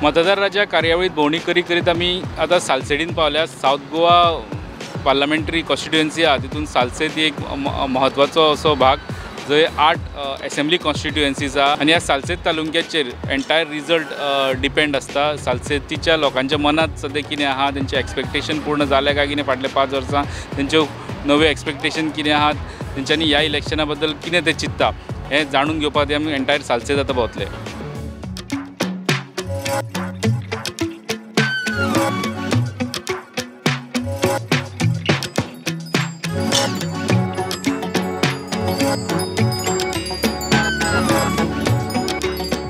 मतदार राजा कार्यावळीत भोंवडी करीत करीत आमी आतां सालसेडीन पावल्या. सावथ गोवा पार्लमेंटरी कॉन्स्टिट्युएन्सी आहा तितून सालसेत ही एक म्हत्वाचो असो भाग जंय 8 एसेंब्ली कॉन्स्टिट्युएन्सीज आहा आनी ह्या सालसेत तालुक्याचेर एंटायर रिजल्ट डिपेंड आसता. सालसेतीच्या लोकांच्या मनांत सद्या कितें आहा, तेंचें एक्सपेक्टेशन पूर्ण जालें काय कितें, फाटले 5 वर्सां तेंच्यो नव्यो एक्सपेक्टेशन कितें आहात, तेंच्यांनी ह्या इलेक्शना बद्दल कितें ते चिंत्ता हें जाणून घेवपा खातीर आमी एंटायर सालसेत आतां भोंवतले.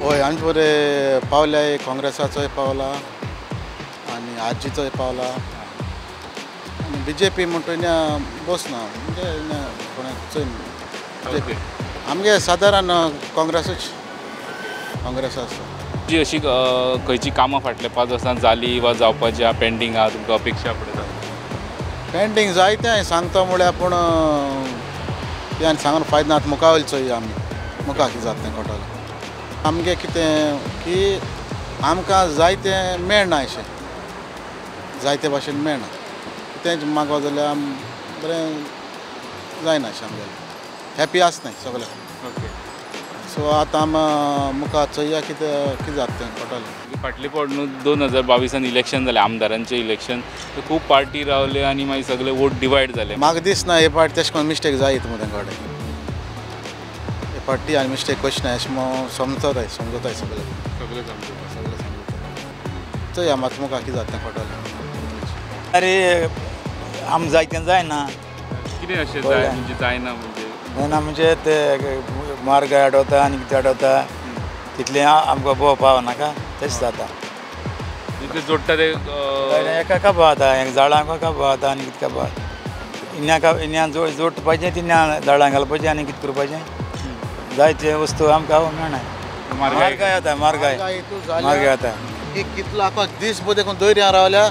हय, आमचे बरें पावल्या, काँग्रेसाचोय पावला आनी आजीचोय पावला आनी बी जे पी म्हणटा बसना, म्हणजे कोणाचोय बी जे पी आमगे सादारण काँग्रेसूच काँग्रेस आसा. जी अशी खंयची कामां फाटल्या 5 वर्सां जाली वा जावपाची आहा, पेंडींग आहा, तुमकां अपेक्षा पडटा? पेंडींग जायतें हांवें सांगता म्हळ्यार, पूण तें आनी सांगून फायदो ना. आतां मुखार वयले चोया आमी मुखार कितें जाता तें कळटलें. आमगे कितें की आमकां जायतें मेळना, अशें जायते भाशेन मेळना, कितेंच मागो जाल्यार बरें जायना अशें आमगेलें हॅपी आसनाय सगळें. ओके, सो आतां आमी मुखार चोया कितें कितें जाता तें कळटलें. फाटले फावट न्हू 2022 इलेक्शन जालें, आमदारांचें इलेक्शन, खूब पार्टी रावले आनी मागीर सगळे वोट डिवायड जाले. म्हाका दिसना हे पार्टी तशें करून मिस्टेक जायत मू तेंका कडेन, हे पार्टी आनी मिस्टेक कशी ना अशें म्हूण समजताय समजताय सगळे सगळे समजता सगळे समजता. चोया मात मुखार कितें जाता तें कळटलें. अरे आम जायतें जायना कितें अशें जाय म्हणजे जायना म्हणजे जायना म्हणजे ते मार्गाय आडवता आनी कितें आडवता तितलें आमकां भोव पावनाका तशें जाता. तितलें जोडटा ते एका काबो जाता, एक झाडांक काबो जाता आनी कितें काबो इन्या इन्या जोडपाचें तिन्या झाडां घालपाचें आनी कितें करपाचें जायते वस्तू आमकां मेळना. मार्गाय जाता, मार्गाय मार्गाय जाता की कितलो आतां दीस भर देखून दर्या रावल्या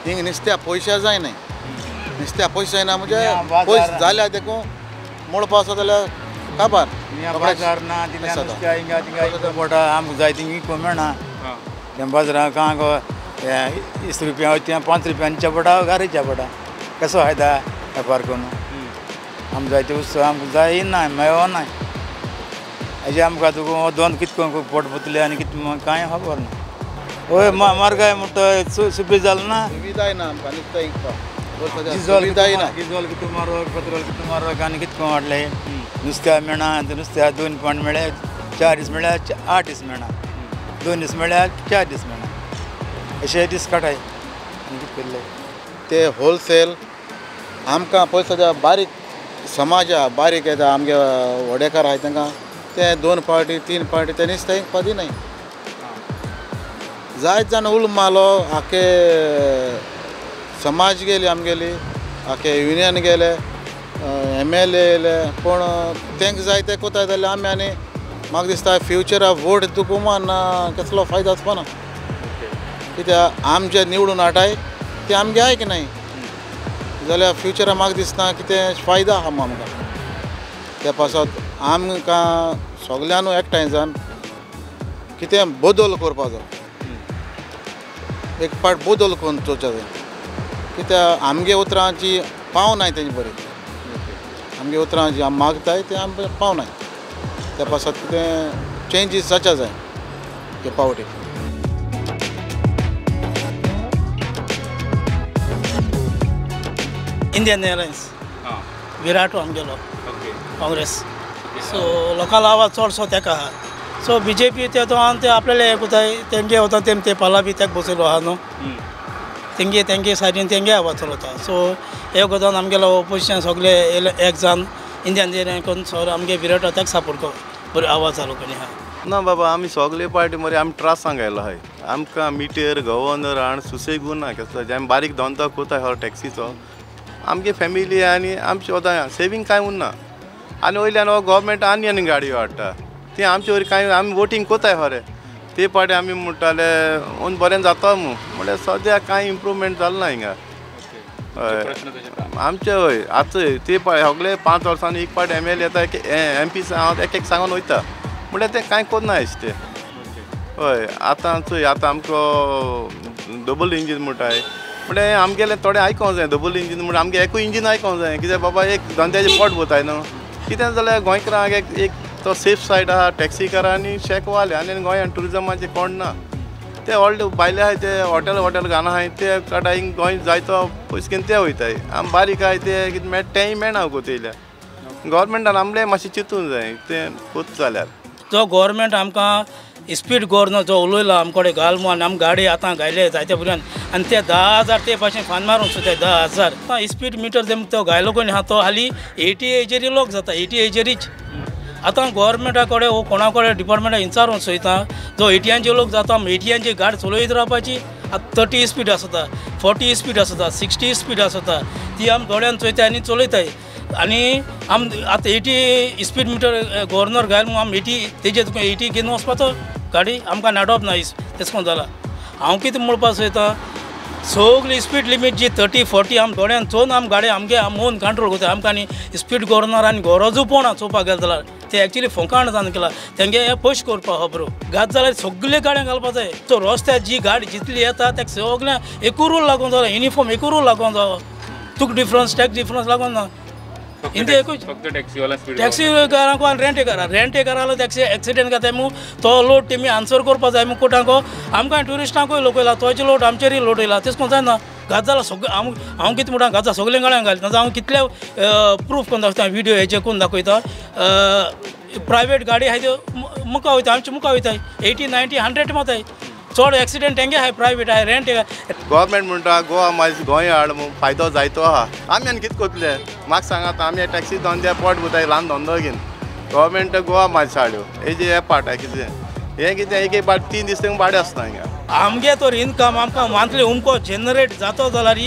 हिंग नुस्त्या पयशे जायना, नुस्त्या पयशे जायना म्हणजे पयशे जाल्या देखून मोडपा आसा जाल्यार काबार बाजार ना तितल्या नुस्त्या हिंगा थिंगा पोटा आमकां जाय थिंग विकूंक मेळना. तें बाजारां कांक 20 रुपया तें 5 रुपयांच्या पोटा गारीच्या पोटा कसो फायदा वेपार करून आमकां जाय ते वस्तू आमकां जाय ना मेळना. हेजे आमकां तुका दोन कितको पोट पुतले आनी कितें कांय खबर ना. हय, मार्गाय म्हणटा सुबी जालें ना, सुविधाय ना आमकां नुस्तें विकपाक, डिजल कितू म्हारग, पेट्रोल कितू म्हारग आनी कितको वाडलें. नुस्त्या मेळना, नुस्त्या 2 पांड मेळ्ळ्या 4 दीस मेळ्ळ्या 8 दीस मेळना, 2 दीस मेळ्ळ्या 4 दीस मेळना, अशे दीस काडाय आनी कितें केल्लें. ते होलसेल आमकां पळय सद्या बारीक समाज आहा, बारीक येता आमगे व्हडेकार आहाय तांकां ते 2 पार्टी 3 पार्टी ते नुस्तें विकपा दिनाय. जायत जाण उल मारलो, आखे समाज गेली आमगेली, आखे युनियन गेले, एम एल ए येयले, पूण तांकां जाय ते कोताय जाल्यार आमी आनी म्हाका दिसता फ्युचराक वोट तुका ना कसलो फायदो आसपा ना. कित्याक आमचे निवडून हाडाय ते आमगे आयक नाय जाल्यार फ्युचराक म्हाका दिसना कितें फायदो आहा आमकां. त्या पासत आमकां सगळ्यांनू एकठांय जावन कितें बदल करपा जाय, एक पाट बदल करून चोवचा जाय. कित्याक आमगे उतरांची पावनाय तेंचे बरें, आमगे उतरां जी आमी मागताय ते आमकां पावनाय. त्या पासत कितें चेंजीस जावच्या जाय हे पावटी. इंडियन एअरलायन्स विराटो आमगेलो काँग्रेस, सो लोकांलो आवाज चडसो तेका आहा. सो बी जे पी ते ते आपल्याले हे कोताय तेंगे वता तेम ते पाला बी तेका बसयलो आहा न्हू, तेंगे तेंगे सायडीन तेंगे आवाज चलता. सो हे गोदान आमगेलो ओपोजिशन सगळे एक जावन इंडियन एअरलायन्स करून सर आमगे विराट ताका सपोर्ट कर बरो आवाज जालो कोणी आहा ना बाबा. आमी सगळे पार्टी मरे आमी ट्रास सांगायलो आहाय. आमकां मिटर गव्हर्नर आनी सुसेगू ना कसलो जे आमी बारीक धंदो कोताय हो टॅक्सीचो, आमगे फॅमिली आनी आमचे वता सेवींग कांय उरना. आनी वयल्यान हो गव्हर्मेंट आनी आनी गाडयो हाडटा ती आमचे वयर कांय आमी वोटींग कोताय खरें ते पाटी आमी म्हणटाले ओन बरें जाता मू, म्हणल्यार सद्या कांय इम्प्रूवमेंट जालें ना हिंगा. हय आमचे हय आतां ते सगळे 5 वर्सांनी एक पाट एम एल येता, एम पी हांव एक एक सांगून वयता, म्हणल्यार ते कांय कोन्ना अशें ते. हय आतां चोय आतां आमकां डबल इंजीन म्हणटाय म्हणल्यार आमगेलें थोडें आयकोंक जाय डबल इंजीन म्हणल्यार आमगे एकूय इंजीन आयकोंक जाय कित्याक बाबा एक धंद्याचें पोट भरताय न्हू कितें जाल्यार गोंयकारांक एक तो सेफ सायड आहा टॅक्सीकारां आनी शॅकवाले आनी गोंयान ट्युरिजमाचें कोण ना ते व्हडले भायले आहाय ते हॉटेल हॉटेल घालना आहाय ते काडटा हिंग गोंय जायतो पयस घेवन ते वयताय आमी बारीक आहाय ते कितें मेळटा तेंय मेळना कोत येयल्यार गव्हर्मेंटान आमलें मातशें चिंतूंक जाय तें कोत जाल्यार जो गव्हर्मेंट आमकां स्पीड गव्हर्नर जो उलयला आमकडे घाल म्हूण आम गाडी आतां घायले जायते भुरग्यान आनी ते 10,000 ते भाशेन फान मारून सुद्दां 10,000 आतां स्पीड मिटर ते तो घायलो कोणी आहा तो हाली 80 एजेरी लोक जाता 80 एजेरीच आतां गव्हर्मेंटा कडेन वो कोणा कडेन डिपार्टमेंटा विचारून चोयता जो 80यांचे लोक जाता 80यांची गाडी चलयत रावपाची आतां 30 स्पीड आसता 40 स्पीड आसता 60 स्पीड आसता ती आम दोळ्यान चोयताय आनी चलयताय आनी आम आतां 80 स्पीड मिटर गव्हर्नर घायल म्हूण आम 80 तेजेर तुका 80 घेवन वचपाचो गाडी आमकां नाडप ना तेश कोन जाला हांव कितें म्हणपाक सोदता सगळी स्पीड लिमीट जी 30 40 आम दोळ्यान चोवन आम गाडी आमगे आम ओन कंट्रोल करता आमकां आनी स्पीड गव्हर्नर आनी गरजूय पळोवना चोवपाक गेले जाल्यार ते एक्चुली फोंकाण जावन केला तेंगे हें पयश करपाक खबरो घात जाल्यार सगळे गाडयांक घालपा जाय सो रस्त्यार जी गाडी जितली येता तेका सगळ्यांक एकू रूल लागूंक जाय युनिफॉर्म एकू रूल लागूंक जावो तुका डिफरन्स टॅक्स डिफरन्स लागूंक ना इंदे एकूच टॅक्सीकारांक आनी रेंटेकारां रेंटेकारांलो टॅक्सी एक्सिडेंट जाता म्हूण तो लोड तेमी आन्सर करपा जाय म्हूण कोटांको आमकां ट्युरिस्टांकूय लोक येयला तोचे लोड आमचेरूय लोड येयला तेश कोन जायना घात जाला सगळे हांव हांव कितें म्हणटा घात जाला सगळे गाडयांक घाल नाजाल्यार हांव कितले प्रूफ करून दाखयता विडियो हेजे करून दाखयता प्रायवेट गाडी आहाय त्यो मुखार वयता आमचे मुखार वयताय 80 90 100 माताय चड एक्सिडेंट तेंगे आहाय प्रायवेट आहाय रेंट गव्हर्मेंट म्हणटा गोवा मागीर गोंय हाड म्हूण फायदो जायतो आहा आमी आनी कितें करतले म्हाका सांगात आमी टॅक्सी धंद्या पोट भरताय ल्हान धंदो घेवन गव्हर्मेंट गोवा मातशें हाड्यो हेजे हे पार्ट आहा कितें हें कितें एक एक पाट 3 दीस भाडें आसता हिंगा आमगे तर इनकम आमकां मंथली उमको जनरेट जातो जाल्यार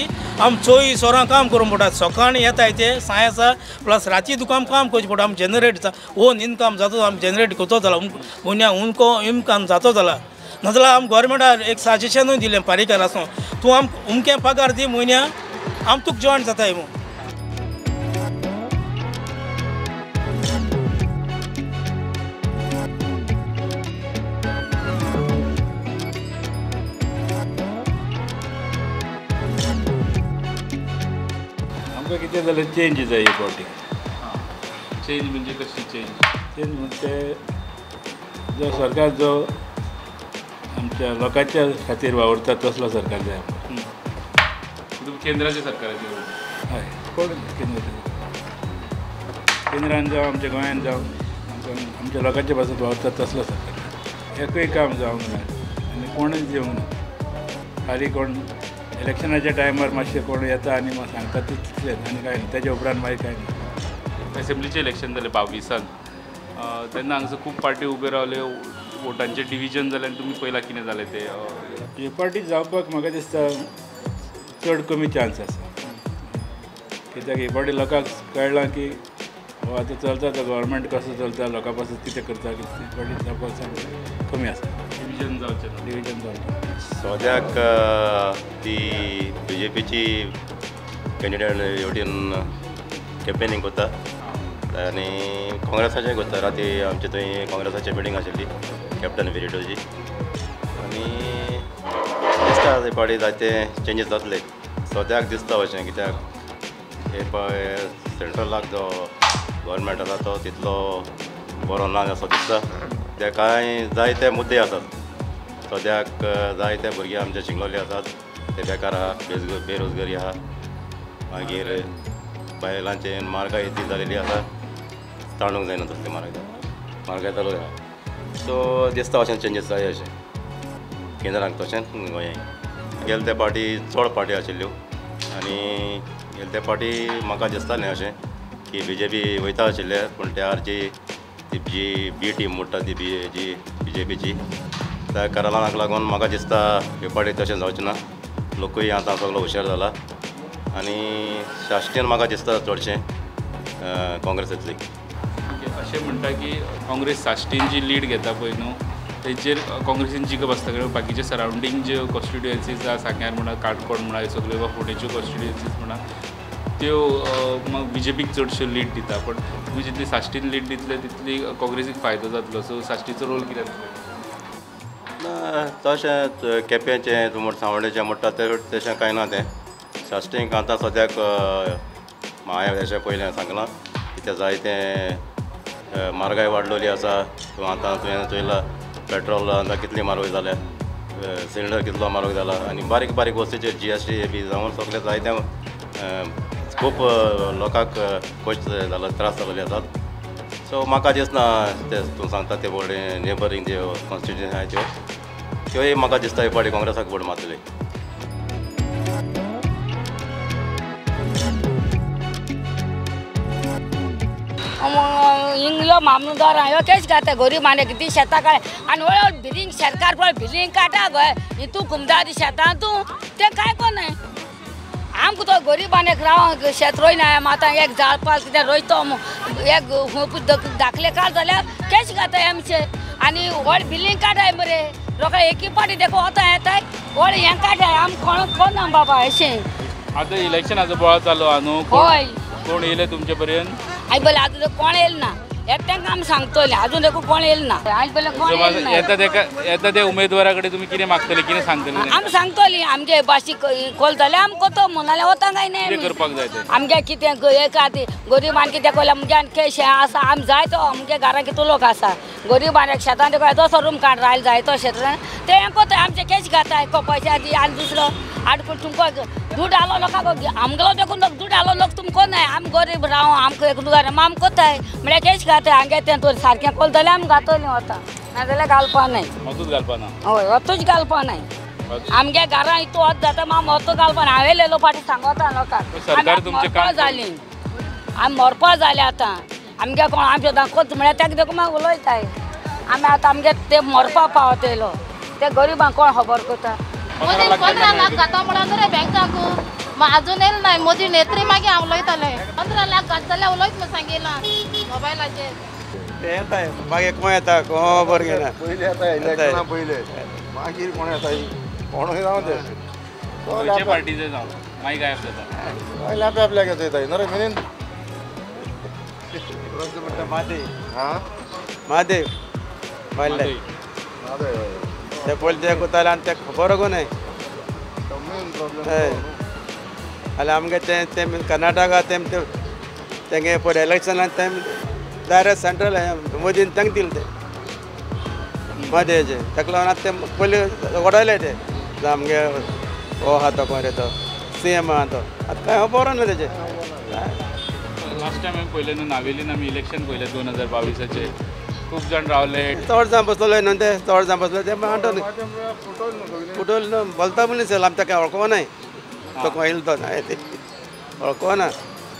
आम 24 वरां काम करूंक पडटा सकाळीं येताय ते सांय आसा प्लस राती तुका आम काम करचें पडटा आम जनरेट ओन इनकम जातो आम जनरेट करतो जाल्यार म्हयन्या उमको इनकम जातो जाल्यार नाजाल्यार आम गव्हर्मेंटाक एक सजेशनूय दिलें पारीकार आसूं तूं आम उमकें पगार दी म्हयन्या आम तुका जॉयन जाताय म्हूण आमकां कितें जाल्यार चेंज जाय ही फावटी चेंज म्हणजे कशी चेंज चेंज म्हणजे जो सरकार जो आमच्या लोकांच्या खातीर वावुरता तसलो सरकार जाय तुमी केंद्राच्या सरकाराचेर हय कोण केंद्राचे केंद्रान जावं आमच्या गोंयान जावं आमच्या लोकांच्या पासून वावुरता तसलो सरकार एकूय काम जावंक ना आनी कोणूच येवंक ना खाली कोण इलेक्शनाच्या टायमार मातशें कोण येता आनी सांगता तितलेंच आनी कांय ना तेज्या उपरांत मागीर कांय ना एसेंब्लीचें इलेक्शन जालें 22 तेन्ना हांगासर खूब पार्टी उबे रावले वोटांचें डिविजन जालें आनी तुमी पळयलां कितें जालें तें ही पार्टी जावपाक म्हाका दिसता चड कमी चान्स आसा कित्याक ही पार्टी लोकांक कळ्ळां की हो आतां चलता तो गव्हर्मेंट कसो चलता लोकां पासून कितें करता कितें पार्टी जावपाक कमी आसा डिविजन जावचें डिविजन जावचें सद्याक ती बीजेपीची कॅन्डिडेट हेवटेन कॅम्पेनींग करता आनी काँग्रेसाचें करता राती आमचे थंय काँग्रेसाची मिटींग आशिल्ली कॅप्टन विरिटोची आनी दिसता हे फावटी जायते चेंजीस जातले सद्याक दिसता अशें कित्याक हे पळय सेंट्रलाक जो गव्हर्मेंट आसा तो तितलो बरो ना असो दिसता ते कांय जायते मुद्दे आसात सद्याक जायते भुरगे आमचे शिंगलोले आसात ते बेकार आहा बेरोजगारी आहा मागीर बायलांचे म्हारगाय इतली जालेली आसा ताणूंक जायना तसली म्हारगाय म्हारगाय चालू आहा सो दिसता अशें चेंजीस जाय अशें केंद्राक तशेंच गोंयांक गेले ते पार्टी चड पार्टी आशिल्ल्यो आनी गेले ते पार्टी म्हाका दिसतालें अशें की बीजेपी वयता आशिल्ले पूण त्या जी ती जी बी टीम म्हणटा ती बी जी बीजेपीची त्या कारणाक लागून म्हाका दिसता हे पार्टी तशें जावचें ना लोकूय आतां सगलो हुशार जाला आनी साश्टीन म्हाका दिसता चडशें काँग्रेस येतली अशें म्हणटा की काँग्रेस साश्टीन जी लीड घेता पळय न्हू तेजेर काँग्रेसीन जिखप आसता कारण बाकीचे सरावंडींग ज्यो कॉन्स्टिट्युएन्सीज आसा सांग्यार म्हणा काणकोण म्हणा सगळ्यो वा फोंडेच्यो कॉन्स्टिट्युएन्सीज म्हणा त्यो बीजेपीक चडश्यो लीड दिता पण तुमी जितली साश्टीन लीड दितले तितली काँग्रेसीक फायदो जातलो सो साश्टीचो रोल कितें आसतलो ना तशें केपेंचें तूं म्हण सांवड्डेचें म्हणटा तें तशें कांय ना तें साश्टीक आतां सद्याक हांवें अशें पयलें सांगलां कित्याक जायतें म्हारगाय वाडलेली आसा. तूं आतां तुवें चोयलां पेट्रोल आतां कितली म्हारग जाल्या, सिलिंडर कितलो म्हारग जाला आनी बारीक बारीक वस्तूचेर GST बी जावन सगळें जायतें खूब लोकांक कश्ट जाला, त्रास जाल्ले आसात. सो म्हाका दिसना ते तूं सांगता ते बोर्ड नेबरींग जे कॉन्स्टिट्युएन्सी आहाय त्यो त्योय म्हाका दिसता हे फावटी काँग्रेसाक वोट मारतले. इंगलो मामलदार ह्यो केश घाता गरीब आनी कितें शेतां काड आनी व्हड बिलिंग सरकार पळय बिलिंग काडटा गो तूं कुमदार शेतां तूं तें कांय कोन्नाय. आमकां तो गरीब आनी राव शेत रोयना आतां एक जाळपाल कितें रोयतो एक दाखले काड जाल्यार केश घाताय आमचे आनी व्हड बिलिंग काडाय मरे लोकां एकी पाटी देखून वता येताय व्हड हें काडाय आमकां कोण कोन्ना बाबा अशें. आतां इलेक्शनाचो बोवाळ चालू आहा न्हू, हय कोण येयले तुमचे पर्यंत? आयज पयलें आजून कोण येयले ना, येता तांकां आमी सांगतले आजून देखून कोण येयले ना. आयज पयलें कोण येयले ना. येता तेका येता त्या उमेदवारा कडेन तुमी कितें मागतले, कितें सांगतले? आमी सांगतली आमगे भाशी कोलतले आमी कोतो म्हणून नाल्यार वता काय न्ही. कितें करपाक जाय तें आमगे कितें एक गरीब आनी कितें कोल्यार आमगे आनी केश आसा आमी जाय तो आमगे घरान कितलो लोक आसा गरीब आनी शेतान देखून येदोसो रूम काड रायल जाय तो शेतान तें हें कोताय आमचे केश घाताय कोपाचे दी आनी दुसरो आडकून तुमकां दूद आलो लोकांक आमगेलो देखून लोक दूद आलो लोक तुमकां नाय आमी गरीब राव आमकां एक दुगार आम कोताय म्हळ्यार केश घाताय हांगे तें तर सारकें कोलतलें आमी घातली वता नाजाल्यार घालपा नाय. वतूच घालपा ना? हय वतूच घालपा नाय. आमगे घरां इतू वत जाता आमी वतू घालपा ना. हांवें लेलो फाटीं सांगता लोकांक मरपा जाली आमी मरपा जाली आतां आमगे कोण आमचे दाखोत म्हळ्यार ताका देखून मागीर उलयताय आमी आतां आमगे ते मरपा पावतलो ते गरिबांक कोण खबर करता. मोदी 15 लाख घाता म्हणून रे बँकाक अजून येयले नाय. मोदी नेत्री मागीर हांव उलयतालें 15 लाख घात जाल्यार उलयत म्हूण सांगिलां मोबायलाचेर. ते येताय मागीर कोण येता कोण बरें घेना पयलीं येता इलेक्शना पयलें मागीर कोण येता कोणूय जावं ते खंयचे पार्टीचे जावं मागीर गायब जाता. पयलीं आपल्या आपल्याक येता न्हू रे मिनीन महादेव महादेव पयलें ते पयलीं ते कोताले आनी ते खबर गो न्हय. हय जाल्यार आमगे तें तें कर्नाटका तें तेंगे पयलें इलेक्शनान तें डायरेक्ट सेंट्रल मोदीन तांकां दिलें तें महादेवाचें. ताका लागून आतां तें पयलीं वडयलें तें आमगे हो आहा तो कोण रे तो CM आहा तो आतां कांय खबर ना तेजें. लास्ट टायम आमी पळयलें न्हू नावेलीन आमी इलेक्शन पळयलें 2022 खूब जाण रावले चड जाण बसलेले न्हू ते चड जाण बसले ते म्हणटा फुटोल न्हू बोलता म्हणून दिसता आमकां कांय वळखो नाय तो खंय येयलो तो नाय ते वळखो ना.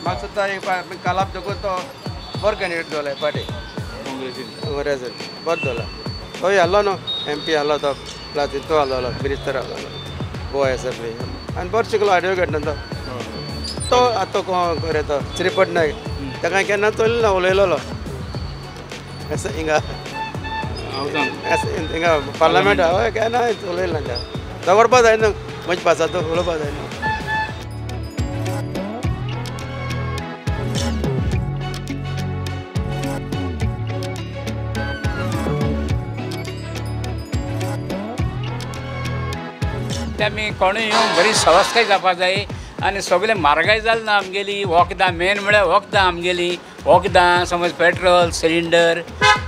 म्हाका सुद्दां एक कालाप देखून तो बरो कॅन्डिडेट दवरला हे पाटी काँग्रेसीन बरो दवरला. तोय आहलो न्हू MP आहलो तो प्लस हितू आहलो मिनिस्टर आहलो गोवा एसेंब्ली आनी बरो शिकलो एडवोकेट न्हू तो तो आतां कोण रे तो श्रीपट नायक ताका केन्ना चोयलो ना उलयलेलो हिंगा हिंगा पार्लमेंट हय केन्ना उलयलें ना दवरपा जाय न्हू म्हजे भाशा तो उलोवपा जाय न्हू. आमी कोणूय येवन बरी सवस्काय जावपा जाय आनी सगळें म्हारगाय जाली ना आमगेली वखदां मेन म्हळ्यार वखदां आमगेली वखदां समज पेट्रोल सिलिंडर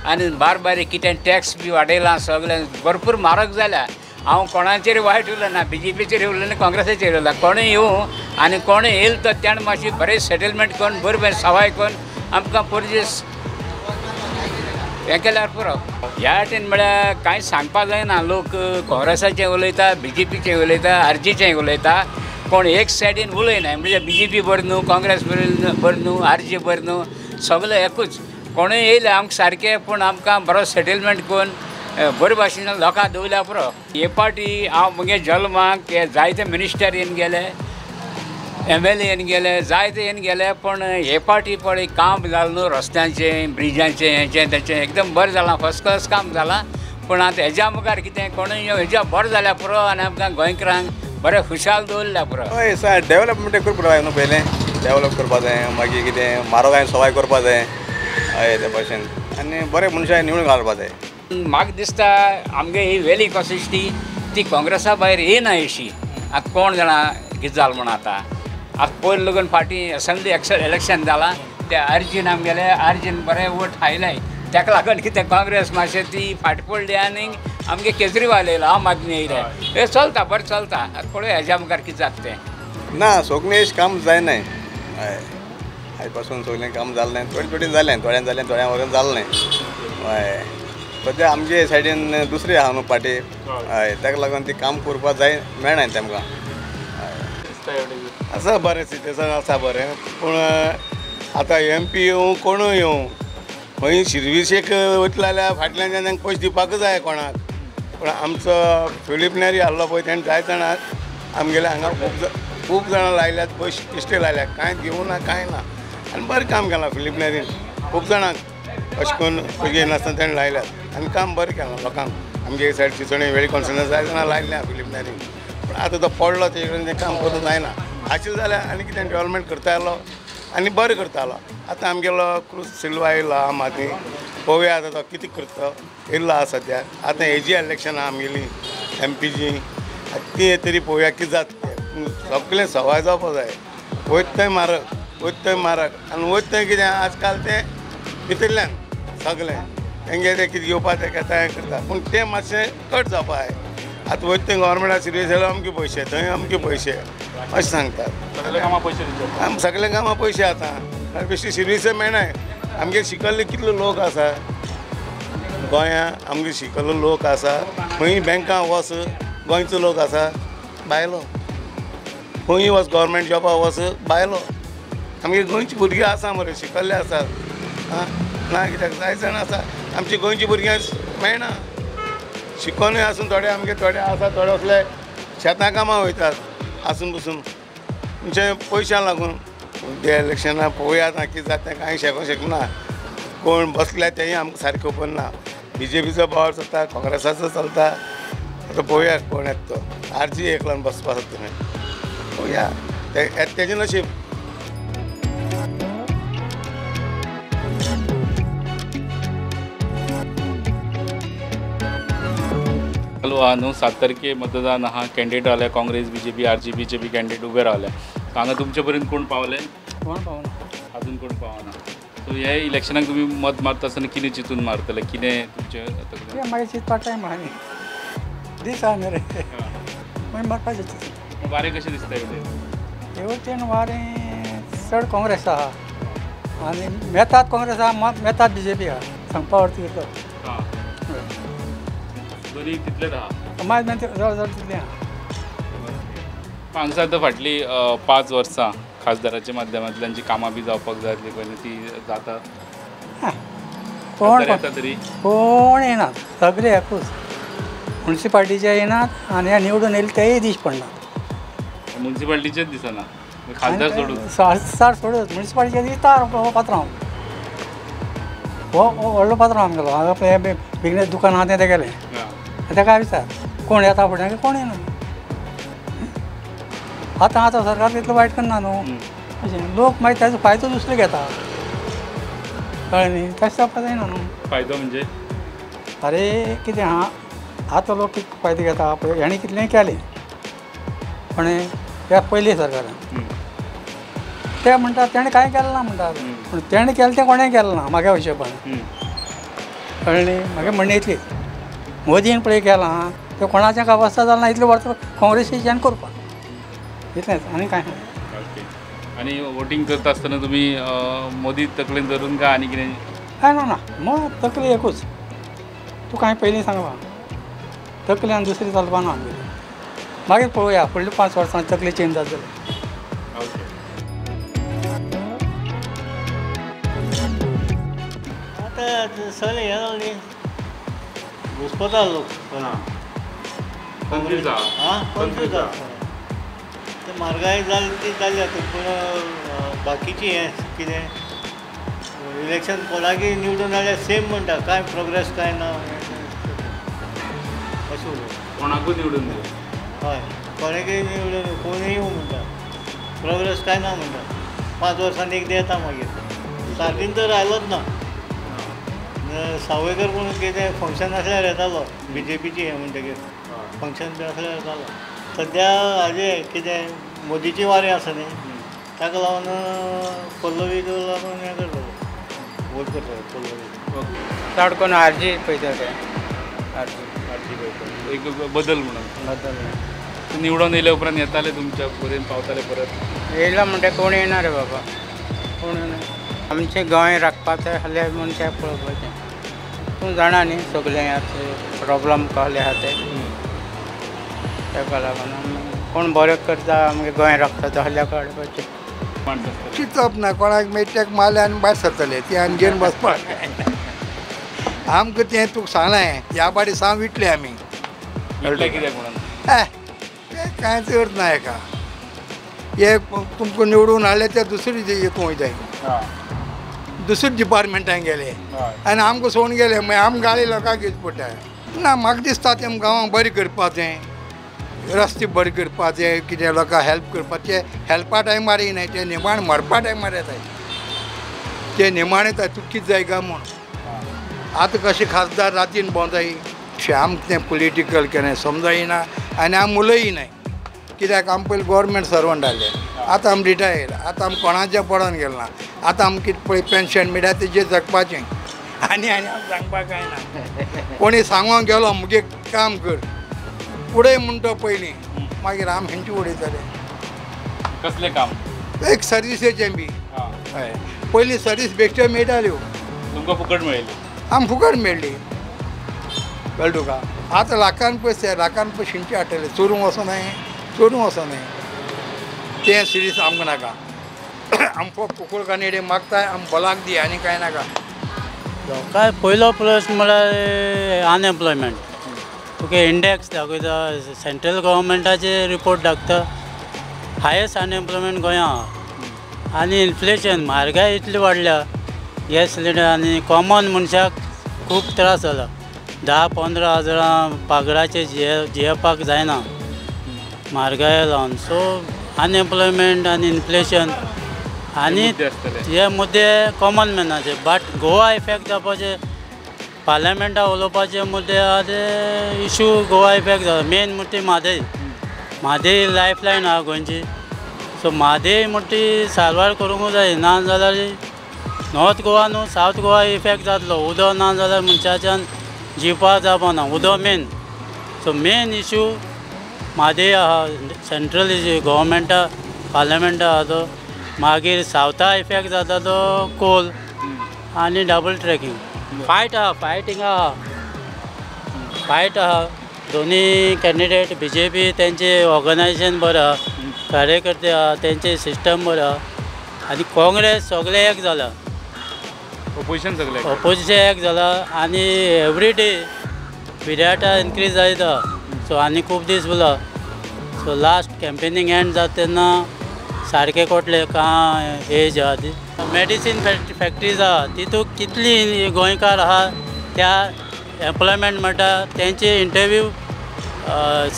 आनी बार बारीक कितें टॅक्स बी वाडयलां सगळें भरपूर म्हारग जाल्या. हांव कोणाचेर वायट उलयना, BJPचेर उलयना, काँग्रेसाचेर उलयना. कोणूय येवं आनी कोणूय येयलो तर तेणें मातशी बरें सेटलमेंट करून बरें बरें सवाय करून आमकां पोरजेस हें केल्यार पुरो. ह्या वाटेन म्हळ्यार कांय सांगपा जायना. लोक काँग्रेसाचें उलयता, BJPचें उलयता, RGचें उलयता, कोण एक सायडीन उलयना. म्हणजे BJP बरें न्हू, काँग्रेस बरें न्हू, RG बरें न्हू, सगळें एकूच. कोणूय येयले आमकां सारकें पूण आमकां बरो सेटलमेंट करून बरे भाशेन लोकांक दवरल्या पुरो. हे पाटी हांव म्हगे जल्माक हे जायते मिनिस्टर येवन गेले, MLA येवन गेले, जायते येवन गेले, पूण हे पाटी पळय काम जालें न्हू रस्त्यांचें, ब्रिजांचें, हेचें तेचें एकदम बरें जालां, फर्स्ट क्लास काम जालां. पूण आतां हेज्या मुखार कितें कोणूय हेज्या बरें जाल्यार पुरो आनी आमकां गोंयकारांक बरें खुशाल दवरल्या पुरो. हय सर डेवलपमेंट करपा जाय न्हू पयलें डेवलप करपा जाय, मागीर कितें म्हारगाय सवाय करपा जाय, हय ते भाशेन आनी बरे मनशां निवडून घालपा जाय. म्हाका दिसता आमगे ही वेली कॉन्स्टिट्युएन्सी ती काँग्रेसा भायर येना अशी. आतां कोण जाणा कितें जालें म्हूण. आतां आतां पयर लगून फाटीं असेंब्ली इलेक्शन जालां ते अर्जीन आमगेले अर्जीन बरें वोट आयले ताका लागून कितें काँग्रेस मातशें ती फाटी पडली आनी आमगे केजरीवाल येयलो आम आदमी येयले. हें चलता बरें चलता. आतां पळोवया हेज्या मुखार कितें जाता तें. ना सगळें काम जायना. हय आयज पासून सगळें काम जालें ना. थोडें थोडें जालें, थोड्यां जालें, थोड्यां वगैरे जालें ना. हय सद्या आमचे सायडीन दुसरी आहा न्हू पार्टी. हय ताका लागून ती काम करपाक जाय मेळना तेमकां. आसा बरें सिट्युएशन आसा बरें, पूण आतां एम पी येवं कोणूय येवं खंय शिर्विसेक वयतलो जाल्यार फाटल्यान तांकां पयशे दिवपाकूच जाय कोणाक. पूण आमचो फिलीप नेरी आहलो पळय तेणें जाय जाणांक आमगेले हांगा खूब जाणां लायल्यात पयशे इश्टे लायल्यात, कांय घेवना कांय ना आनी बरें काम केलां फिलीप नेरीन. खूब जाणांक अशें करून पयशे घेयनासतना तेणें लायल्यात आनी काम बरें केलां लोकांक. आमगे सायड चिंचोणी वेळी कॉन्स्टिट्युएन्सी जाय जाणां लायल्या फिलीप नेरीन. पूण आतां तो पडलो तेजे कडेन तें काम करूंक जायना. आशिल्लें जाल्यार आनी कितें डेवलपमेंट करतालो आनी बरें करतालो. आतां आमगेलो क्रूज सिल्वा येयलो आम आदमी, पळोवया आतां तो कितें करता. येयल्लो आसा सद्या. आतां हेजी इलेक्शनां आमगेली एम पीची ती तरी पळोवया कितें जाता तें. सगळें सवाय जावपा जाय. वयता थंय म्हारग, वयता थंय म्हारग आनी वयता थंय कितें आजकाल तें भितरल्यान सगळें तेंगे तें कितें घेवपा तें घेता हें करता. पूण तें मातशें कट जावपा जाय. आतां वयता थंय गव्हर्मेंटा सिरियस जाल्यार अमके पयशे, थंय अमके पयशे अशें सांगतात. सगल्या कामां पयशे दिवचे, आम सगल्या कामां पयशे आतां बेश्टी सिर्वीस मेळनाय. आमगे शिकल्ले कितले लोक आसा गोंया, आमगे शिकल्लो लोक आसा. खंय बँकां वच गोंयचो लोक आसा बायलो, खंय वच गव्हर्मेंट जॉबा वच बायलो. आमगे गोंयची भुरगीं आसा मरे शिकल्ले आसात. आं ना कित्याक जाय जाण आसा आमची गोंयची भुरगीं मेळना. शिकोनूय आसून थोडे आमगे थोडे आसा, थोडे असले शेतां कामां वयतात आसून बसून म्हणजे पयशां लागून. ते इलेक्शनां पळोवया आतां कितें जाता तें कांय शकूंक शकना. कोण बसल्या तेंय आमकां सारकें खबर ना. बीजेपीचो पावर चलता, काँग्रेसाचो चलता. आतां पळोवया कोण येता तो. आरजी एकल्यान बसपा आसा तुमी पळोवया तेजें नशीब. चालू आहा न्हू, 7 तारखे मतदान आहा. कॅन्डिडेट रावल्या Congress, BJP, RG BJP candidate उबे रावल्या. हांगा तुमचे पर्यंत कोण पावले? कोण पावना, अजून कोण पावना. सो हे इलेक्शनाक तुमी मत मारता आसतना कितें चिंतून मारतले, कितें तुमचें? मागीर चिंतपा टायम आहा न्ही, दीस आहा न्ही रे, मागीर मारपाचें चिंतून. वारें कशें दिसता हे वटेन? वारें चड काँग्रेस आहा आनी मेतात काँग्रेस आहा, मेतात बीजेपी आहा. सांगपा अर्थ कितें दोनी तितलेच आहा मागीर जवळ जवळ तितलें आहा. हांगसर आतां फाटलीं 5 वर्सां खासदाराच्या माध्यमांतल्यान जी कामां बी जावपाक जाय आसली पळय ती जाता? कोण तरी कोण येना, सगळे एकूच. मुन्सिपाल्टीचे येनात आनी निवडून येयले तेय दीस पडना. मुन्सिपाल्टीचेच दिसना खासदार सोडून, खासदार सोडून मुन्सिपाल्टीचे दिसता हो पात्रांव, हो व्हडलो पात्रांव आमगेलो. हांगा पळय बिजनेस दुकान आहा तें तेगेलें. तेका विचार कोण येता फुडें, कोण येना. आतां आतां सरकार तितलो वायट करना न्हू, अशें लोक मागीर ताजो फायदो दुसरो घेता. कळ्ळें न्ही? तशें जावपा जायना न्हू. फायदो म्हणजे अरे कितें आहा आतां लोक कितें फायदो घेता पळय. हेणें कितलें केलें पण ह्या पयलीं सरकारान ते म्हणटात तेणें कांय केलें ना म्हणटात, पूण तेणें केलें तें कोणें केलें ना म्हागे हिशोबान. कळ्ळें न्ही? म्हागे म्हणणें इतलीच, मोदीन पळय केलां तें कोणाचें काय अवस्था जालें ना इतलें वर्सां काँग्रेसीच्यान करपाक, इतलेंच आनी कांय ना. आनी वोटींग करता आसतना तुमी मोदी तकलेन धरून काय आनी कितें? कांय ना ना, मग तकली एकूच. तुका हांवें पयलीं सांगलां, तकली आनी दुसरी चलपा ना आमगेली. मागीर पळोवया फुडल्या 5 वर्सां तकली चेंज जातली. आतां सगळें हें जालें न्ही, घुस्पता लोक. कन्फ्यूज आहा, कन्फ्यूज आहा. ते म्हारगाय जाली ती जाली आतां, पूण बाकीची हें कितें इलेक्शन कोणाकय निवडून जाल्यार सेम म्हणटा, कांय प्रोग्रेस कांय ना अशें उलोवप. कोणाकूय निवडून दिवं? हय, कोणाकय निवडून कोणूय येवं म्हणटा, प्रोग्रेस कांय ना म्हणटा. 5 वर्सांनी एकदां येता, मागीर सारकीन तर आयलोच ना. सावयकर पूण कितें फंक्शन आसल्यार येतालो बी जे पीची हें म्हणटकीर फंक्शन बी आसल्यार येतालो. सद्या हाजें कितें मोदीची वारी आसा न्ही ताका लागून पल्लवीक लागून हें करतलो वोट करतलो पल्लवी. चड करून आरजी पळयता ते आरजी आरजी पळयता एक बदल म्हणून बदल निवडून येयल्या उपरांत येताले तुमच्या पर्यंत पावताले परत येयला म्हणटा कोण येणार रे बाबा कोण येणार आमचें गोंय राखपाचें आसल्यार म्हूण तें पळोवपाचें तूं जाणा न्ही सगळें आतां प्रॉब्लम कसले आसा ते ताका लागून कोण बरें करता आमगें गोंय राखता जाल्यार काडपाचें. चिंतप ना कोणाक मेळटा मारले आनी भायर सरतले ते आनी घेवन बसपाक आमकां तें तुका सांगलें ह्या पाटी सांग विटले आमी कित्याक म्हणून तें कांयच अर्थ ना हेका हे तुमकां निवडून हाडले ते दुसरी हितून वयताय दुसरे डिपार्टमेंटान गेले आनी आमकां सोडून गेले मागीर आमकां गाळी लोकांक घेवची पडटा. ना म्हाका दिसता तें गांवांक बरें करपाचें रस्ते बरें करपाचें कितें लोकांक हेल्प करपाचें हेल्पा टायमार येयनाय ते निमाण मरपा टायमार येताय ते निमाण येताय तुका कितें जाय काय म्हूण. आतां कशें खासदार रातीन भोंवताय आमकां तें पोलिटिकल केन्ना समजना आनी आमी उलयनाय कित्याक आमी पयलीं गोवोरमेंट सर्वंट आहले आतां आमी रिटायर आतां आमी कोणाच्या पडोन गेले ना आतां आमकां कितें पळय पेन्शन मेळटा तेजेर जगपाचें आनी आनी आमी सांगपाक कांय ना. कोणी सांगोंक गेलो मुगे काम कर उडय म्हणटा पयलीं मागीर आमी हेंचे उडयतले. कसलें काम? एक सर्विसेचें बी हय पयलीं सर्वीस बेश्ट्यो मेळटाल्यो तुमकां फुकट मेळ्ळी आमकां फुकट मेळ्ळी कळ्ळें तुका. आतां लाखान पयशे लाखान पयशे हिंचे हाडटले चोरूंक वचोनाय चोरूंक वचोनाय तें सिरीस आमकां नाका आमकां कुकूळ कानेडे मागताय आम बोलाक दी आनी कांय नाका. काय पयलो प्रश्न म्हळ्यार अनएम्प्लॉयमेंट तुका इंडेक्स दाखयता सेंट्रल गव्हर्मेंटाचे रिपोर्ट दाखयता हायस्ट अनएम्प्लॉयमेंट गोंया आहा आनी इन्फ्लेशन म्हारगाय इतली वाडल्या गॅस सिलिंडर आनी कॉमन मनशाक खूब त्रास जाला 10-15 हजारां पागराचे जियेवपाक जायना म्हारगाय लावन. सो अनएम्प्लॉयमेंट आनी इन्फ्लेशन आनी हे मुद्दे कॉमन मॅनाचे बट गोवा इफेक्ट जावपाचे पार्लमेंटा उलोवपाचे मुद्दे आहा ते इशू गोवा इफेक्ट जाता. मेन मुद्दे म्हादय म्हादय लायफ लायन आहा गोंयची सो म्हादय म्हणटा ती सारवार करूंक जाय ना जाल्यार नॉर्थ गोवा न्हू सावथ गोवा इफेक्ट जातलो. उदक ना जाल्यार मनशाच्यान जिवपाक जावपा ना उदक main. So main issue Mhadei आहा सेंट्रल इशू गव्हर्मेंटा पार्लमेंटा आहा तो मागीर सावथा इफेक्ट जाता तो कोल आनी डबल ट्रॅकिंग फायट आहा फायट हिंगा आहा फायट आहा दोनी कॅन्डिडेट बी जे पी तेंचे ऑर्गनायजेशन बरें आहा कार्यकर्ते आहा तेंचे सिस्टम बरें आहा आनी काँग्रेस सगळे एक जाला ओपोजिशन सगळे ओपोजिशन एक जाला आनी एवरी डे पिरियडा इनक्रीज जायत आहा. सो आनी खूब दीस उरला सो लास्ट कॅम्पेनींग एंड जाता तेन्ना सारकें कोटले कांय एज आहा ती मेडिसीन फॅक्ट्रीज आहा तितूंत कितली गोंयकार आहा त्या एम्प्लॉयमेंट म्हणटा तेंचे इंटरव्यू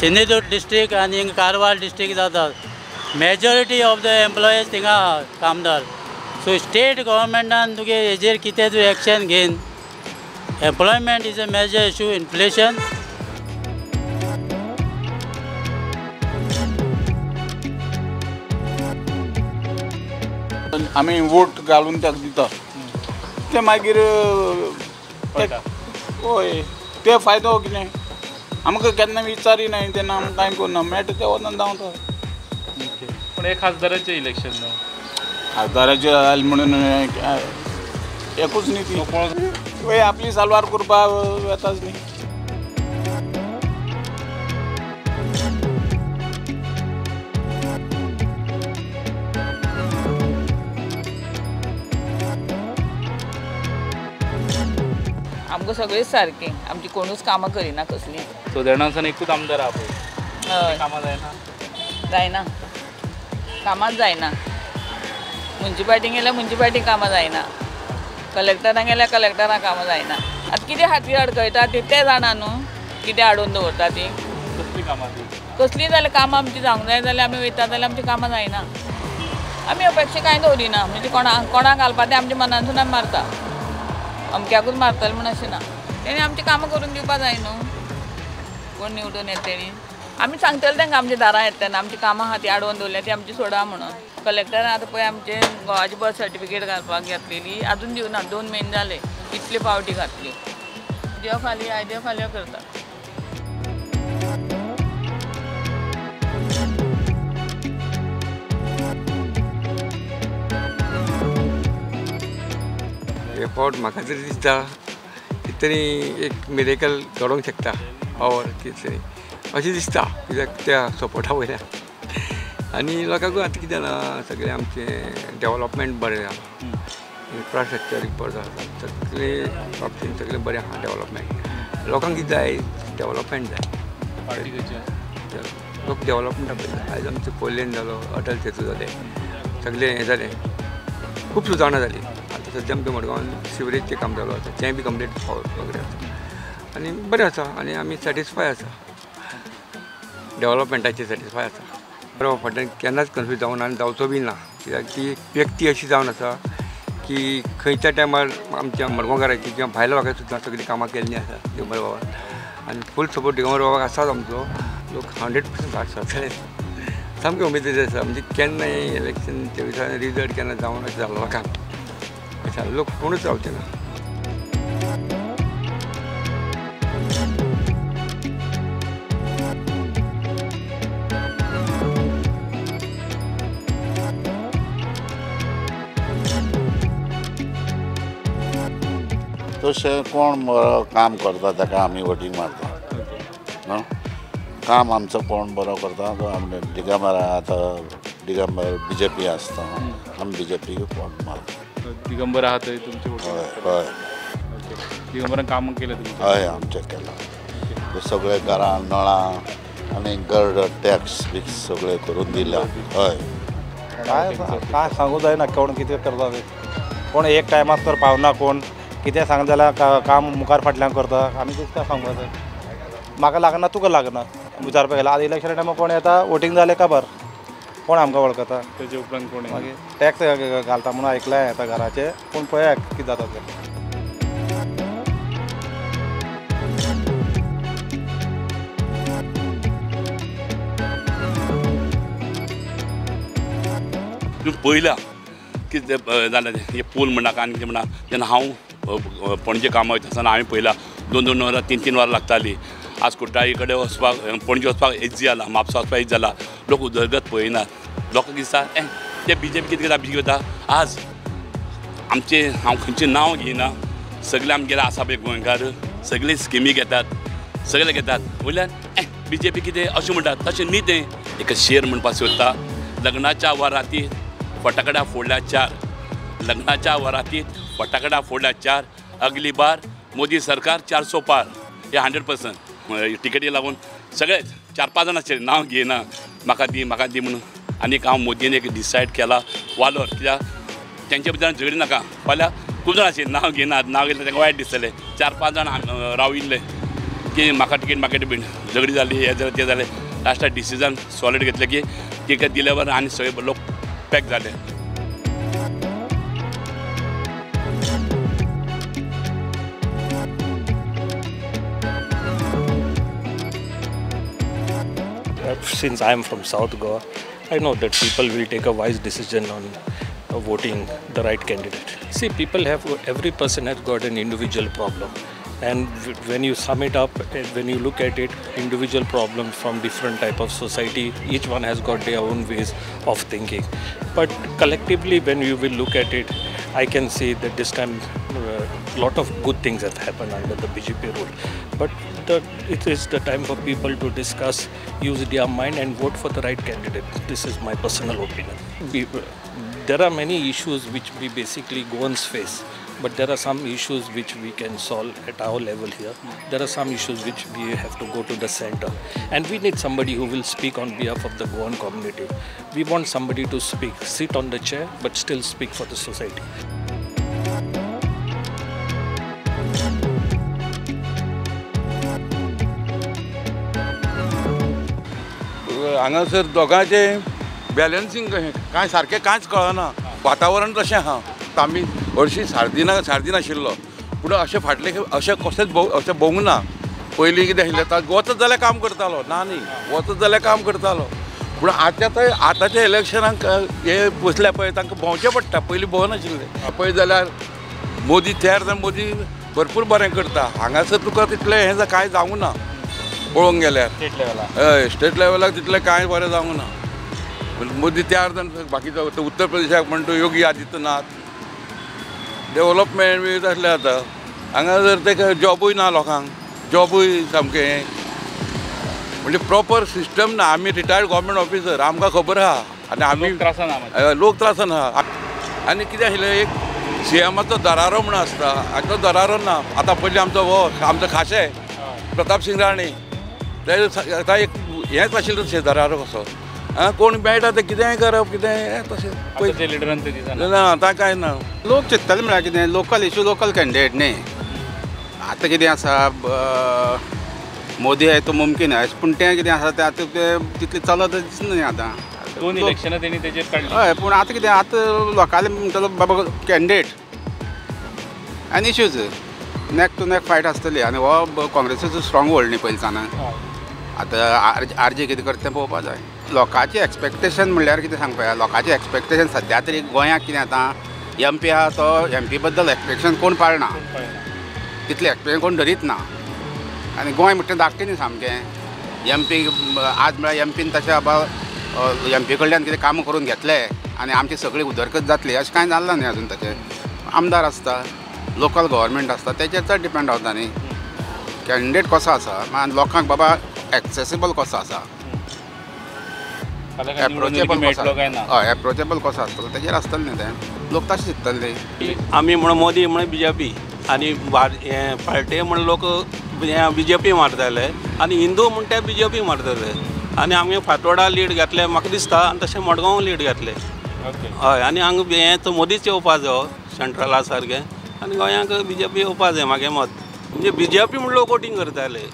सिंधुदुर्ग डिस्ट्रिक्ट आनी कारवार डिस्ट्रिक्ट जातात. मेजॉरिटी ऑफ the employees थिंगा आहा कामदार. सो स्टेट गव्हर्मेंटान तुगे हेजेर कितें तूं एक्शन घेन. Employment is a major issue inflation. आमी वोट घालून ताका दिता ते मागीर हय ते फायदो कितें आमकां केन्ना विचारी नाय तेन्ना आमकां कांय करुना मेळटा ते वचून धांवता. पूण हे खासदाराचें इलेक्शन न्हू खासदाराचें जालें म्हणून एकूच न्ही ती हय आपली सालवार करपाक वेताच न्ही. आमकां सगळेच सारकें आमची कोणूच कामां करिना कसलीं. सदर्णासान एकूच आमदार आहा पळय कामां जायना जायना कामांच जायना मुन्सिपाल्टी गेल्यार मुन्सिपाल्टी कामां जायना कलेक्टरां गेल्यार कलेक्टरां कामां जायना. आतां कितें खातीर अडकयता ती ते जाणा न्हू कितें हाडून दवरता ती कसलीं कामां ती कसलीं जाल्यार कामां आमचीं जावंक जाय जाल्यार आमी वयता जाल्यार आमचीं कामां जायना. आमी अपेक्षा कांय दवरिना म्हणजे कोणाक कोणाक घालपा तें आमच्या मनांतसून आमी मारता. अमक्याकूच मारतले म्हण अशें ना, तेणी आमची कामां करून दिवपा जाय न्हू. कोण निवडून येता तेणी आमी सांगतले तांकां आमच्या दारां येता तेन्ना आमची कामां आहा ती आडोवन दवरल्या ती आमची सोडा म्हणून. कलेक्टरान आतां पळय आमचे घोवाची बर्थ सर्टिफिकेट घालपाक घातलेली आजून दिवना, 2 म्हयने जाले कितले पावटी घातली. देव खाली I देव खाली करता. हे फावट म्हाका तरी दिसता कितें तरी एक मिरेकल घडोवंक शकता पावर कितें तरी अशें दिसता, कित्याक त्या सपोर्टा वयल्यान. आनी लोकांकूय आतां कितें जालां सगळें आमचें डेवलपमेंट बरें जालां, इन्फ्रास्ट्रक्चर बरें जालां, सगळे बाबतीन सगळें बरें आहा डेवलपमेंट. लोकांक कितें जाय डेवलपमेंट जाय, लोक डेवलपमेंटा पळयता. आयज आमचो फोर लेन जालो, अटल सेतू जालें, सगळें हें जालें, खूब सुदारणां जाली. आतां सद्या आमच्या मडगांवान सिवरेजचें काम चालू आसा, तें बी कंप्लीट वगैरे आसा आनी बरें आसा आनी आमी सॅटिस्फाय आसा, डेवलपमेंटाचेर सॅटिस्फाय आसा. बरो फाटल्यान केन्नाच कन्फ्यूज जावना आनी जावचो बी ना, कित्याक ती व्यक्ती अशी जावन आसा की खंयच्या टायमार आमच्या मडगांवकाराची किंवा भायल्या लोकांची सुद्दां सगळीं कामां केल्लीं आसा दिगंबर बाबान आनी फूल सपोर्ट दिगंबर बाबाक आसाच आमचो. लोक 100% भायर सरतले, सामकें उमेदीचे आसा. म्हणजे केन्नाय इलेक्शन दिसा रिजल्ट केन्ना जावन अशें जालो लोकांक, अशें लोक कोणूच रावचे ना. तशें कोण बरो काम करता ताका आमी वोटींग मारता न्हू. काम आमचो कोण बरो करता तो आमी दिगंबर आतां दिगंबर बीजेपी आसता, आमी बीजेपीक वोट मारता. दिगंबर आहा थंय तुमचे वोट? हय हय. दिगंबरान काम केलें तुमचें? हय आमचें केलां, सगळे घरां नळां आनी गर्ड टॅक्स बिक्स सगळें करून दिलां. हय काय काय सांगू जायना कोण कितें करता तें, कोण एक टायमार तर पावना, कोण कितें सांग जाल्यार काम मुखार फाटल्यान करता. आमी कितें सांगपाचें, म्हाका लागना तुका लागना विचारपाक गेल्यार. आतां इलेक्शना टायमार कोण येता वोटींग जालें काबार, कोण आमकां वळखता तेजे उपरांत कोण मागीर टॅक्स घालता म्हणून आयकलां आतां घराचें, पूण पळया कितें जाता तें. तुमी पळयलां कितें जालें तें, हे पूल म्हणा आनी कितें म्हणा. जेन्ना हांव पणजे कामाक वयता आसतना हांवें पळयलां 2-2 वरां 3-3 वरां लागतालीं. आज कुट्टाळी कडेन वचपाक पणजे वचपाक इजी जाला, म्हापसा वचपाक इजी जाला. लोक उदरगत पळयनात, लोकांक दिसता ते बीजेपी कितें करता बीजेपी करता. आज आमचें हांव खंयचें नांव घेयना, सगळे आमगेले आसा पळय गोंयकार सगळे स्किमी घेतात, सगळे घेतात, वयल्यान बीजेपी कितें अशें म्हणटात. तशें न्ही तें. एक शेर म्हणपाक सोदता, लग्नाच्या वरातीत फटाकड्या फोडल्या 4, लग्नाच्या वरातीत फटाकड्या फोडल्या 4, अगली बार मोदी सरकार 400 पार. हे 100% टिकेटी लागून सगळेच 4-5 जाण आसले, नांव घेयना, म्हाका दी म्हाका दी म्हणून. आनी हांव मोदीन एक डिसायड केला वालोर, कित्याक तेंच्या भितर झगडी नाका. फाल्यां खूब जाण आसले नांव घेयनात, नांव घेतलें तांकां वायट दिसतलें. 4-5 जाण राविल्ले की म्हाका टिकेट म्हाका टिकेट, झगडी जाली, हें जालें तें जालें. लास्टाक डिसिजन सॉलीड घेतलें की टिकेट दिल्या बरोबर आनी सगळे लोक पॅक जाले. Since I am from South Goa, I know that people will take a wise decision on voting the right candidate. See, people have, every person has got an individual problem, and when you sum it up, when you look at it, individual problems from different type of society, each one has got their own ways of thinking. But collectively, when you will look at it, I can see that this time a lot of good things have happened under the BJP rule. But it is the time for people to discuss, use their mind and vote for the right candidate. This is my personal opinion. There are many issues which we basically Goans face, but there are some issues which we can solve at our level here. There are some issues which we have to go to the center. And we need somebody who will speak on behalf of the Goan community. We want somebody to speak, sit on the chair, but still speak for the society. हांगासर दोगांचें balancing कशें कांय सारकें कांयच कळना. वातावरण तशें आहा. आमी हरशीं सार्दिना सार्दीन आशिल्लो, पूण अशें फाटले अशें कशेंच अशें भोवंक ना. पयलीं कितें आशिल्लें वचत जाल्यार काम करतालो ना न्ही, वचत जाल्यार काम करतालो. पूण आतां थंय आतांच्या इलेक्शनाक हे बसल्या पळय तांकां भोंवचें पडटा, पयलीं भोंवनाशिल्लें. पळय जाल्यार मोदी तयार जावन मोदी भरपूर बरें करता. हांगासर तुका तितलें हें कांय जावंक ना पळोवंक गेल्यार, हय स्टेट लेवलाक तितलें कांय बरें जावंक ना. मोदी तयार जावन बाकीचो उत्तर प्रदेशाक म्हणटा योगी आदित्यनाथ डेवलपमेंट बी तसलें जाता. हांगा जर ते जॉबूय ना लोकांक, जॉबूय सामकें म्हणजे प्रॉपर सिस्टम ना. आमी रिटायर्ड गव्हर्मेंट ऑफिसर, आमकां खबर आहा आनी आमी लोक त्रासान आहा. आनी कितें आशिल्लें एक सीएमाचो दरारो म्हणून आसता, आनी तो दरारो ना. आतां पयलीं आमचो हो आमचो खाशे प्रताप सिंग राणे ते आतां एक हेंच आशिल्लें तशें दरारो कसो कोण मेळटा तें कितेंय करप कितेंय तशें ना आतां कांय ना. लोक चिंतताले म्हळ्यार कितें लोकल इशू लोकल कॅन्डिडेट न्ही. आतां कितें आसा मोदी आहे तो मुमकीन आहे, पूण तें कितें आसा तें आतां तें तितलें चलत दिसना न्ही आतां. दोन इलेक्शनां तेणी तेजेर काडली. हय, पूण आतां कितें आतां लोकांले म्हणटलो बाबा कॅन्डिडेट आनी issues neck to neck fight आसतली. आनी हो काँग्रेसीचो स्ट्रॉंग होल्ड न्ही पयलींच्यान. आतां आर जे कितें करता तें पळोवपा जाय. लोकांचें एक्सपेक्टेशन म्हणल्यार कितें सांगपा, लोकांचें एक्सपेक्टेशन सद्या तरी गोंयांत कितें आतां एम पी आहा तो एम पी बद्दल एक्सपेक्टेशन कोण पाळना, तितलें एक्सपेक्टेशन कोण धरीत ना. आनी गोंय म्हणटा धाकटें न्ही सामकें. एम पी आज म्हळ्यार एम पीन तशें बाबा एम पी कडल्यान कितें कामां करून घेतले आनी आमची सगळी उदरगत जातली अशें कांय जाल्लां न्ही अजून. तशें आमदार आसता, लोकल गव्हर्मेंट आसता, तेचेर चड डिपेंड जाता न्ही. कॅन्डिडेट कसो आसा, लोकांक बाबा एक्सेसिबल कसो आसा, एप्रोचेबल कसो, हय एप्रोचेबल कसो आसतलो तेजेर आसतलें न्ही तें. लोक तशें चिंततले. आमी म्हणून मोदी म्हणून बी जे पी आनी हे पार्टी म्हण लोक बी जे पी मारताले आनी हिंदू म्हण ते बी जे पी मारताले. आनी आमगे फातोडा लीड घेतले म्हाका दिसता, आनी तशें मडगांव लीड घेतले. हय, आनी हांगा हें मोदीच येवपा जायो सेंट्रला सारकें, आनी गोंयांक बी जे पी येवपा जाय म्हागे मत. म्हणजे बी जे पी म्हण लोक वोटींग करताले,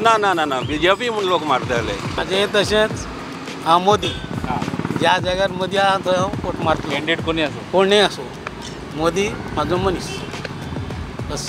ना ना ना ना बी जे पी म्हण लोक मारताले. म्हाजें तशेंच हांव मोदी, ज्या जाग्यार मोदी आहा थंय हांव वोट मारतलो. कॅन्डिडेट कोणूय आसूं, कोणूय आसूं, मोदी म्हाजो मनीस बस.